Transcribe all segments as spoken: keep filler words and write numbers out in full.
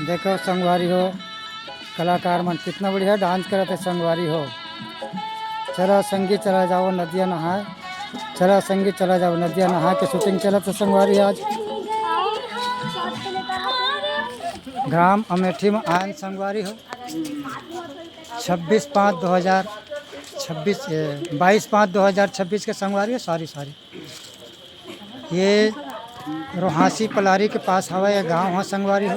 देखो संगवारी हो, कलाकार मन कितना बढ़िया डांस करत हे संगवारी हो। चला संगी चला जाओ नदिया नहाए, चला संगी चला जाओ नदिया नहाए के शूटिंग चलत हे संगवारी। आज ग्राम अमेठी में आयन संगवारी हो, छब्बीस पाँच दो हज़ार छब्बीस, बाईस पाँच दो हज़ार छब्बीस के संगवारी हो। सॉरी सॉरी, ये रोहासी पलारी के पास हवा, ये गांव ह संगवारी हो।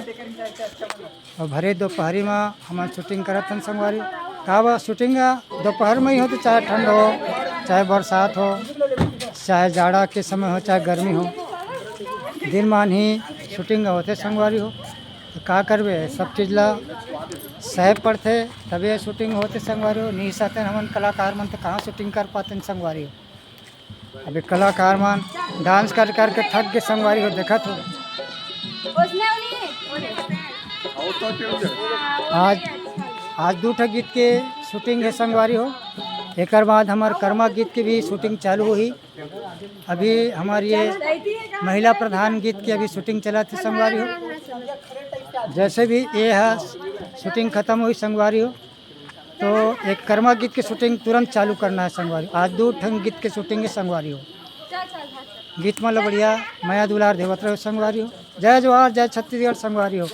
और भरे दोपहरी में हमन शूटिंग करत हन संगवारी। का बा, शूटिंग दोपहर में ही हो, तो चाहे ठंड हो, चाहे बरसात हो, चाहे जाड़ा के समय हो, चाहे गर्मी हो, दिन मान ही शूटिंग होथे संगवारी हो। तो का करबे, सब चीज ला सहे पड़थे, तबे शूटिंग होथे संगवारी हो। नहीं सहतेन हमन कलाकार मन, तो कहाँ शूटिंग कर पातेन संगवारी हो। अभी कलाकार मन डांस कर करके थक के संगवारी हो, देखत हो। आज, आज दू ठो गीत के शूटिंग हे संगवारी हो। एकर बाद हमर कर्मा गीत के भी शूटिंग चालू होही। अभी हमर ये महिला प्रधान गीत के अभी शूटिंग चलत हे संगवारी हो। जैसे भी ये ह शूटिंग खत्म होही संगवारी हो, तो एक कर्मा गीत के शूटिंग तुरंत चालू करना हे संगवारी। आज दू ठन गीत के शूटिंग हे संगवारी हो। गीत मन ल बढ़िया मया दुलार देवत रहो संगवारी हो। जय जोहार, जय छत्तीसगढ़ संगवारी हो।